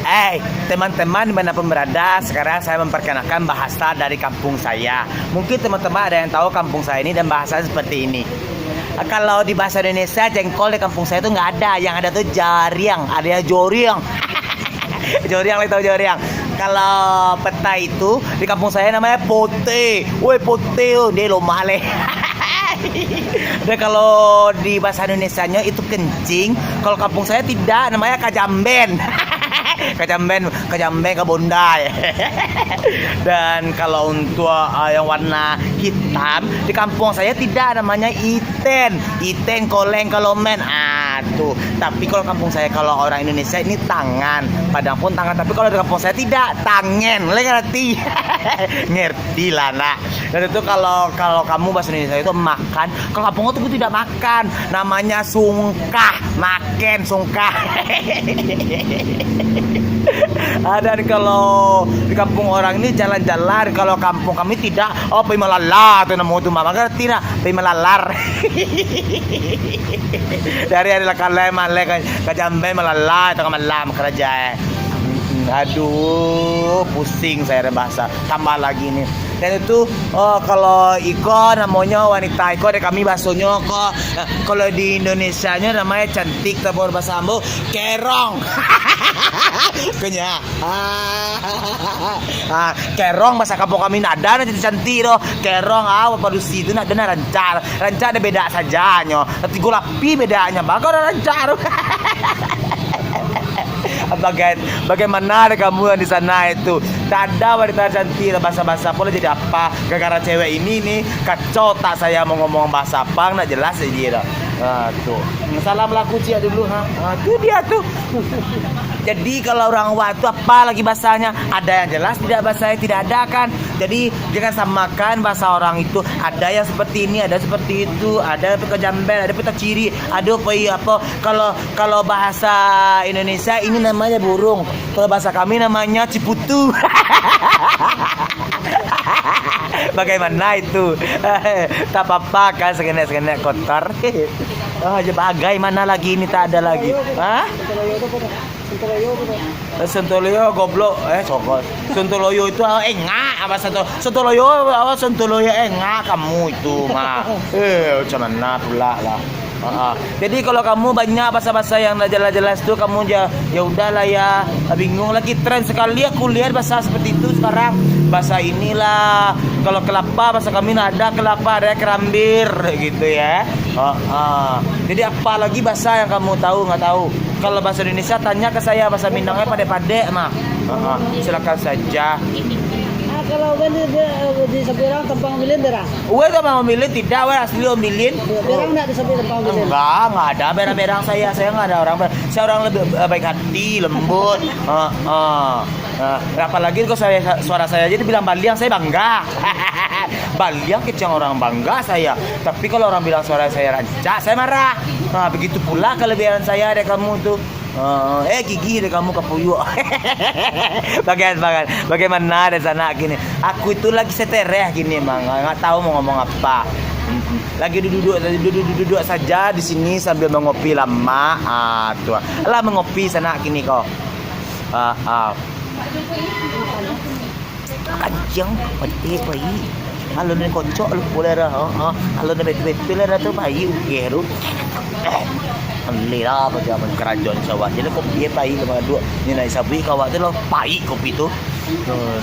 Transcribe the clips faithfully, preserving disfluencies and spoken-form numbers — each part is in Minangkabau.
Eh, teman-teman dimanapun berada, sekarang saya memperkenalkan bahasa dari kampung saya. Mungkin teman-teman ada yang tahu kampung saya ini dan bahasa seperti ini. Kalau di bahasa Indonesia, jengkol di kampung saya itu nggak ada. Yang ada tuh jariang, ada yang joriang. Joriang, lah tahu joriang. Kalau petai itu di kampung saya namanya pote. Woi, pote, oh, dia lomah leh. Dan kalau di bahasa Indonesianya itu kencing, kalau kampung saya tidak, namanya kajamben. Kajamben, kajamben, kabondai. Dan kalau untuk, uh, yang warna hitam, di kampung saya tidak, namanya iten. Iten, koleng, kalomen. Ah, tuh. Tapi kalau kampung saya, kalau orang Indonesia ini tangan. Padang pun tangan, tapi kalau di kampung saya tidak, tangen. Lah ngerti? Ngerti lah, nak. Dan itu kalau, kalau kamu bahasa Indonesia itu makan, kalau kampung itu tidak makan, namanya sungkah, maken sungkah. Ah, dan kalau di kampung orang ini jalan-jalan, kalau kampung kami tidak, oh, pai malala tu namo tu, mah, ngerti nak, pai malalar. Dari hari lah kalai malai ka, ka jambai malala tangah malam karaja, eh. Mm-mm. Aduh, pusing saya ada bahasa. Tambah lagi ni. Dan itu, oh, kalau iko namonyo wanita iko, dek kami basonyo ko, eh, kalau di Indonesianyo namanya cantik, tapi bahasa ambo kerong. Kenya. Ah, kerong bahasa kampung kami nak ada nak jadi cantik doh. Kerong, ah, padusi tu nak ada nak rancak. Rancak ada bedak sajanyo. Tigo lapih bedaknyo. Bagus dah rancak tu. Bagai-, bagaimana ada kamu yang di sana itu? Tak ada wanita cantik lah, basa-basa pun lah jadi apa? Gara-gara cewek ini ni, kacau tak saya mau ngomong bahasa apa, nak jelas aja dah. Ha, tu. Salam laku ciak dulu, ha. Ha, tu dia tu. Jadi kalau orang awak tu apa lagi bahasanya? Ada yang jelas tidak bahasanya, tidak ada kan? Jadi jangan samakan bahasa orang itu. Ada yang seperti ini, ada seperti itu, ada pun kajamben, ada pun taciri, ada pun apa. Kalau, kalau bahasa Indonesia ini namanya burung. Kalau bahasa kami namanya ciputu. Bagaimana itu? Tak apa-apa kan, segenek-segenek kotor. Ah, je bagaimana lagi ini, tak ada lagi. Hah? Eh, Sontoloyo goblok, eh, sogol. Sontoloyo itu, ah, engak, apa Sonto-, Sontoloyo, apa Sontoloyo engak kamu itu, mah. Eh, macam mana pula lah. Ha, ha. Jadi kalau kamu banyak bahasa-bahasa yang tak jelas-jelas tu, kamu ja-, ya udahlah ya, bingung lagi tren sekali aku lihat bahasa seperti itu sekarang. Bahasa inilah, kalau kelapa bahasa kami nak ada kelapa, ada kerambir gitu ya. Ha, ha. Jadi apa lagi bahasa yang kamu tahu, nggak tahu? Kalau bahasa Indonesia, tanya ke saya, bahasa Minangnya padek-padek mah. Ha, ha. Silakan saja. Ah, kalau kan di, di, di Sabirang tampang Ombilin, berang? Weh, tampang Ombilin tidak, weh, asli Ombilin. Berang nak di Sabirang tampang Ombilin? Enggak, enggak ada berang-berang saya. Saya enggak ada orang ber-, saya orang lebih, eh, baik hati, lembut. Ha, ha. Ha, apalagi kalau saya, suara saya aja dibilang baliang, saya bangga. Baliang kecang orang bangga saya. Tapi kalau orang bilang suara saya rancak, saya marah. Ha, begitu pula kelebihan saya dari kamu tu. Ha, eh, gigi dari kamu kapuyuak. Bagai-, bagai-, bagaimana dari sana kini? Aku itu lagi setereh kini, Mang. Nggak tahu mau ngomong apa. Mm-mm. Lagi duduk, duduk, duduk saja di sini sambil mengopi lama. Ah, tu. Lah mengopi sana kini kau. Ah, ah. Kancang, pati, pai. Kalau ni kocok lu boleh dah. Ha, ha. Kalau ni betul-betul lah tu, pai, ugeh tu. Alih lah, apa zaman kerajaan Jawa. Jadi kau dia pai sama dua. Ni nak sabi kawat tu lah, pai kopi tu. Hmm.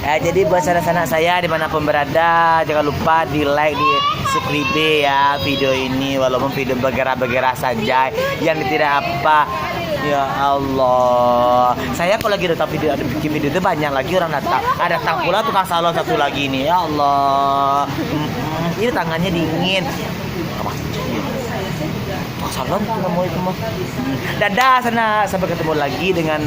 Eh, jadi buat sanak-sanak saya dimanapun berada, jangan lupa di like, di subscribe ya video ini, walaupun video bergerah-bergerah saja, yang tidak apa. Ya Allah, saya kalau lagi datang video, ada bikin video tu banyak lagi orang datang. Ada datang pula tukang salon satu lagi ni. Ya Allah. Mm-mm. Ini tangannya dingin. Apa? Tukang salon tu nama itu mah. Dadah sana, sampai ketemu lagi dengan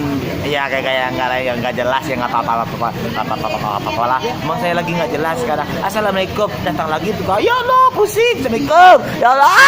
ya kayak kayak yang enggak, yang enggak jelas, yang apa apa apa apa apa apa apa apa lah. Emang saya lagi enggak jelas sekarang. Assalamualaikum. Datang lagi tukang. Ya Allah, pusing. Assalamualaikum. Ya Allah.